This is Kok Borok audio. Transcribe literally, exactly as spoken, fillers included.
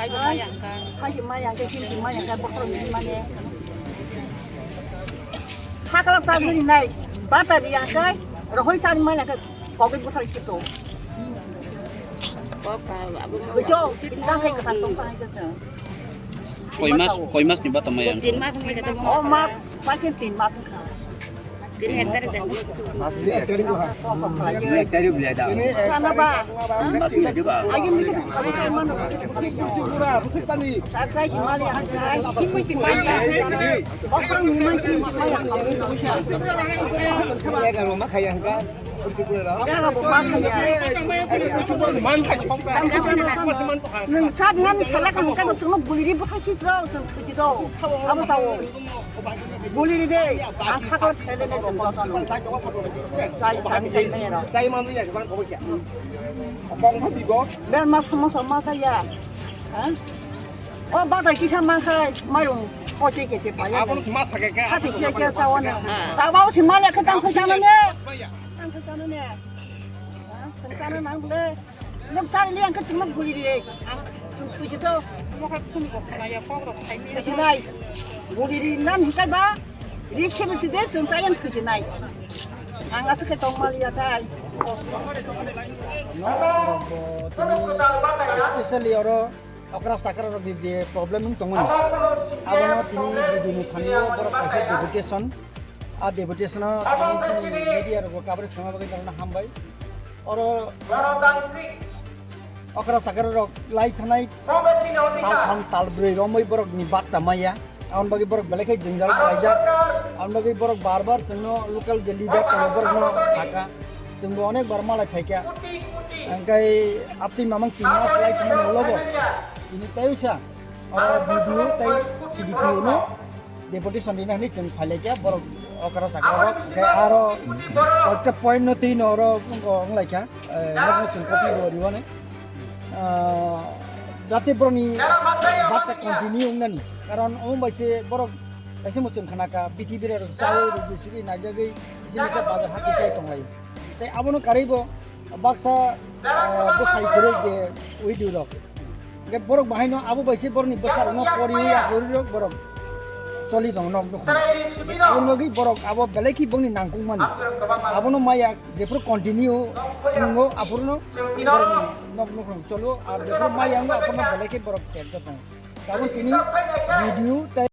Hai, hai. Hai, maya, hai, hai, maya, hai, bokhorok ni mane. Hakla sa ni nai, bata di, hai, rohoi sa ni mane, hai, kogi bokhorok sito. Betul, bintang hai kata tong hai kata. Koi mas, koi mas ni bata maya. Tin mas ni kata. Oh, mas, pakin tin mas kha. Tini ek tarik dan. Sana ba? Lagi mikir, aku kayak mana? Saya si mali, hai. Okra ni mai si mali. Kaya bo ma kaya. Nung sat ngani sala kang kang sung buliri bwsai chitro sung thuchi do. Abo sao. Buliri de. Ang khakor thele ne sung do. Sai tang jai ne ro. Sai ma ya kan ko kya. Kong pha bibo. Ber mas mo so ma sa ya. Ha? O ba ta kisa ma khai mairung. O che ke che pa ya. Abo ma sa ke ka. Khati ke ke sa wa ne. Ta ba o si ma le ka tang ko sa ne. Tang ko sa ne. Ha? Tang sa ne nang le. Nwng chari le ang khe chwngno guli ri, ang chwng thwiji to. Mokol khuni bo khna ya, kok rok khai mi. Thwiji nai. Guli ri nan hikai ba, ri khe bo thwide chwng chai ang thwiji nai. Ang aswk khe tong mali ya tai. Especially oro okra chakra rok ni je problem wng tongmani. Abono tini video ni thani o borok kaisa deputation. A deputation o tini chini media rok bo coverage khna bagwi norokno hambai. Oro okra sakra rok lai thanai tal tham tal brwi romwi borok ni batta maya. Aboni bagwi borok belai khe jwngjal khlaijak. Aboni bagwi borok bar bar chwngno local je leader tongo borokno saka. Chwngbo onek bar malai phaikha. Hwnkhe apni mamang tin mas lai thanai ulo bo. Tini tei sa oro B D O tei C D P O no deputation rina hinwi chwng phailaikha borok okra chakra rok. Hwnkhe aro koyekta point no twi no oro wnglaikha. Eh, nokno chwng copy bo riwani. Ah, jate borokni batta continue wngnani. Karon omo bai se borok kaisa muchung khanaka, bithi bira rok chawi rwgwi sugwi naijagwi kisa misa bazar hati chai tonglai. Tei abono karwi bo baksa, ah, bwsai kwrwi je widow rok. Hwnkhe borok bahaino abo bai se borokni bwsarokno poriwi akhorwi rok borok choli tongo nok nukhung. Aboni bagwi borok abo belai khe bongni nangkukmani. Abono maya jephuru continue wngo aphuru no borokni nok nukhung cholo, ar jephuru maya wngo aphuru no belai khe borok tek tongo. Tabuk tini video tei